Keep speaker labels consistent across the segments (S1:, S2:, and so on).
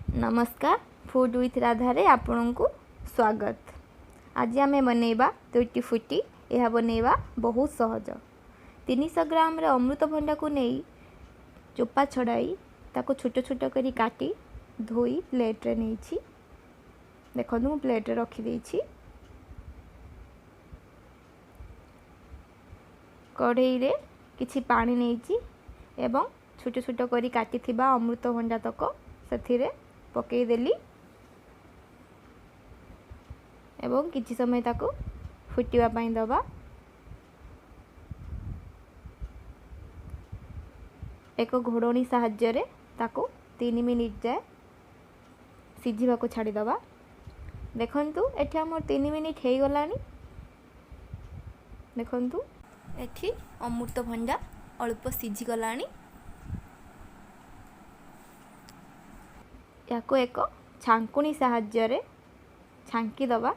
S1: ନମସ୍କାର, food with ରାଧାରେ ଆପଣଙ୍କୁ ସ୍ୱାଗତ। ଆଜି ଆମେ ବନେଇବା ଟୁଟି ଫୁଟି। ଏହା ବନେଇବା ବହୁତ ସହଜ। 300 ଗ୍ରାମର ଅମୃତଭଣ୍ଡାକୁ ନେଇ ଚୋପା ଛଡ଼ାଇ ତାକୁ ଛୋଟ ଛୋଟ କରି କାଟି ଧୋଇ ପ୍ଲେଟ୍ରେ ନେଇଛି। ଦେଖନ୍ତୁ, ମୁଁ ପ୍ଲେଟ୍ରେ ରଖିଦେଇଛି। କଢ଼େଇରେ କିଛି ପାଣି ନେଇଛି ଏବଂ ଛୋଟ ଛୋଟ କରି କାଟିଥିବା ଅମୃତଭଣ୍ଡା ତକ ସେଥିରେ ପକାଇଦେଲି ଏବଂ କିଛି ସମୟ ତାକୁ ଫୁଟିବା ପାଇଁ ଦେବା। ଏକ ଘୋଡ଼ଣୀ ସାହାଯ୍ୟରେ ତାକୁ 3 ମିନିଟ୍ ଯାଏ ସିଝିବାକୁ ଛାଡ଼ିଦେବା। ଦେଖନ୍ତୁ, ଏଠି ଆମର 3 ମିନିଟ୍ ହେଇଗଲାଣି। ଦେଖନ୍ତୁ, ଏଠି ଅମୃତଭଣ୍ଡା ଅଳ୍ପ ସିଝିଗଲାଣି। ଏହାକୁ ଏକ ଛାଙ୍କୁଣି ସାହାଯ୍ୟରେ ଛାଙ୍କି ଦେବା।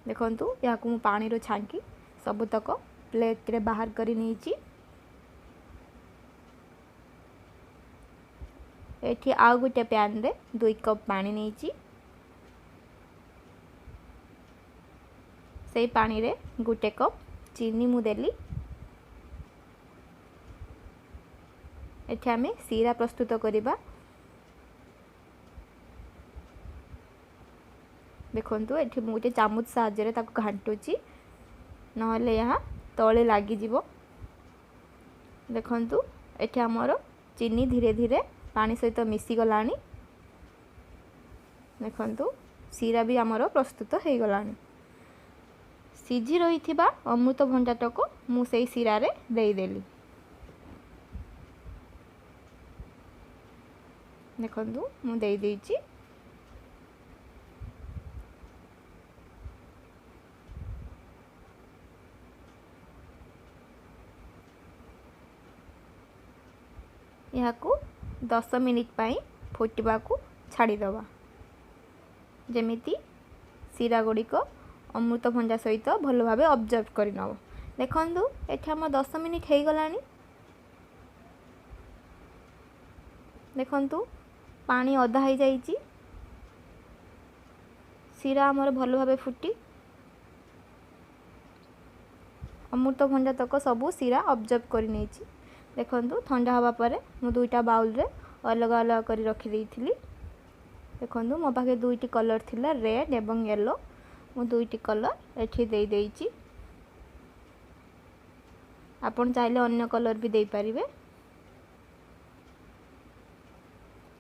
S1: ଦେଖନ୍ତୁ, ଏହାକୁ ମୁଁ ପାଣିରୁ ଛାଙ୍କି ସବୁତକ ପ୍ଲେଟ୍ରେ ବାହାର କରି ନେଇଛି। ଏଠି ଆଉ ଗୋଟେ ପ୍ୟାନ୍ରେ 2 କପ୍ ପାଣି ନେଇଛି। ସେଇ ପାଣିରେ 1 କପ୍ ଚିନି ମୁଁ ଦେଲି। ଏଠି ଆମେ ଶିରା ପ୍ରସ୍ତୁତ କରିବା। ଦେଖନ୍ତୁ, ଏଠି ମୁଁ ଗୋଟେ ଚାମଚ ସାହାଯ୍ୟରେ ତାକୁ ଘାଣ୍ଟୁଛି, ନହେଲେ ଏହା ତଳେ ଲାଗିଯିବ। ଦେଖନ୍ତୁ, ଏଠି ଆମର ଚିନି ଧୀରେ ଧୀରେ ପାଣି ସହିତ ମିଶିଗଲାଣି। ଦେଖନ୍ତୁ, ଶିରା ବି ଆମର ପ୍ରସ୍ତୁତ ହେଇଗଲାଣି। ସିଝି ରହିଥିବା ଅମୃତଭଣ୍ଡାଟାକୁ ମୁଁ ସେଇ ଶିରାରେ ଦେଇଦେଲି। ଦେଖନ୍ତୁ, ମୁଁ ଦେଇଦେଇଛି। ଏହାକୁ 10 ମିନିଟ୍ ପାଇଁ ଫୁଟିବାକୁ ଛାଡ଼ିଦେବା, ଯେମିତି ଶିରା ଗୁଡ଼ିକ ଅମୃତଭଣ୍ଡା ସହିତ ଭଲ ଭାବେ ଅବଜର୍ଭ କରିନେବ। ଦେଖନ୍ତୁ, ଏଠି ଆମର 10 ମିନିଟ୍ ହେଇଗଲାଣି। ଦେଖନ୍ତୁ, ପାଣି ଅଧା ହେଇଯାଇଛି। ଶିରା ଆମର ଭଲ ଭାବେ ଫୁଟି ଅମୃତଭଣ୍ଡା ତକ ସବୁ ଶିରା ଅବଜର୍ଭ କରିନେଇଛି। ଦେଖନ୍ତୁ, ଥଣ୍ଡା ହେବା ପରେ ମୁଁ ଦୁଇଟା ବାଉଲରେ ଅଲଗା ଅଲଗା କରି ରଖିଦେଇଥିଲି। ଦେଖନ୍ତୁ, ମୋ ପାଖେ ଦୁଇଟି କଲର୍ ଥିଲା, ରେଡ଼୍ ଏବଂ ୟେଲୋ। ମୁଁ ଦୁଇଟି କଲର୍ ଏଠି ଦେଇଦେଇଛି। ଆପଣ ଚାହିଁଲେ ଅନ୍ୟ କଲର୍ ବି ଦେଇପାରିବେ।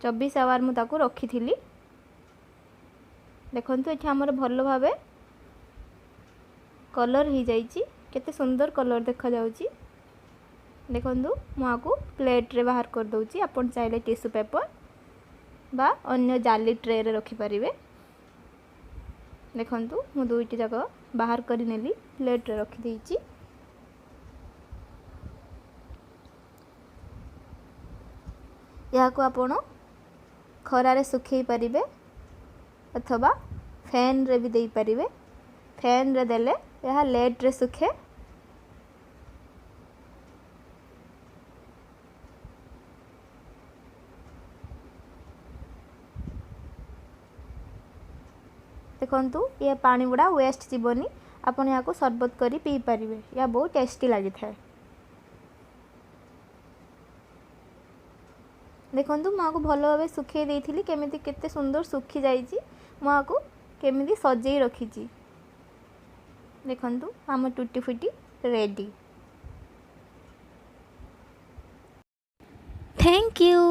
S1: 24 ଆୱାର ମୁଁ ତାକୁ ରଖିଥିଲି। ଦେଖନ୍ତୁ, ଏଠି ଆମର ଭଲ ଭାବେ କଲର୍ ହେଇଯାଇଛି। କେତେ ସୁନ୍ଦର କଲର୍ ଦେଖାଯାଉଛି। ଦେଖନ୍ତୁ, ମୁଁ ଆକୁ ପ୍ଲେଟ୍ରେ ବାହାର କରିଦେଉଛି। ଆପଣ ଚାହିଁଲେ ଟିସୁ ପେପର୍ ବା ଅନ୍ୟ ଜାଲି ଟ୍ରେରେ ରଖିପାରିବେ। ଦେଖନ୍ତୁ, ମୁଁ ଦୁଇଟି ଯାକ ବାହାର କରିନେଲି, ପ୍ଲେଟ୍ରେ ରଖିଦେଇଛି। ଏହାକୁ ଆପଣ ଖରାରେ ଶୁଖେଇ ପାରିବେ ଅଥବା ଫ୍ୟାନ୍ରେ ବି ଦେଇପାରିବେ। ଫ୍ୟାନ୍ରେ ଦେଲେ ଏହା ଲେଟ୍ରେ ଶୁଖେ। ଦେଖନ୍ତୁ, ଏ ପାଣି ଗୁଡ଼ା ୱେଷ୍ଟ ଯିବନି। ଆପଣ ଏହାକୁ ସରବତ କରି ପିଇପାରିବେ। ଏହା ବହୁତ ଟେଷ୍ଟି ଲାଗିଥାଏ। ଦେଖନ୍ତୁ, ମୁଁ ଆକୁ ଭଲ ଭାବେ ଶୁଖେଇ ଦେଇଥିଲି। କେମିତି କେତେ ସୁନ୍ଦର ଶୁଖି ଯାଇଛି। ମୁଁ ଆକୁ କେମିତି ସଜେଇ ରଖିଛି। ଦେଖନ୍ତୁ, ଆମ ଟୁଟି ଫୁଟି ରେଡ଼ି। Thank you.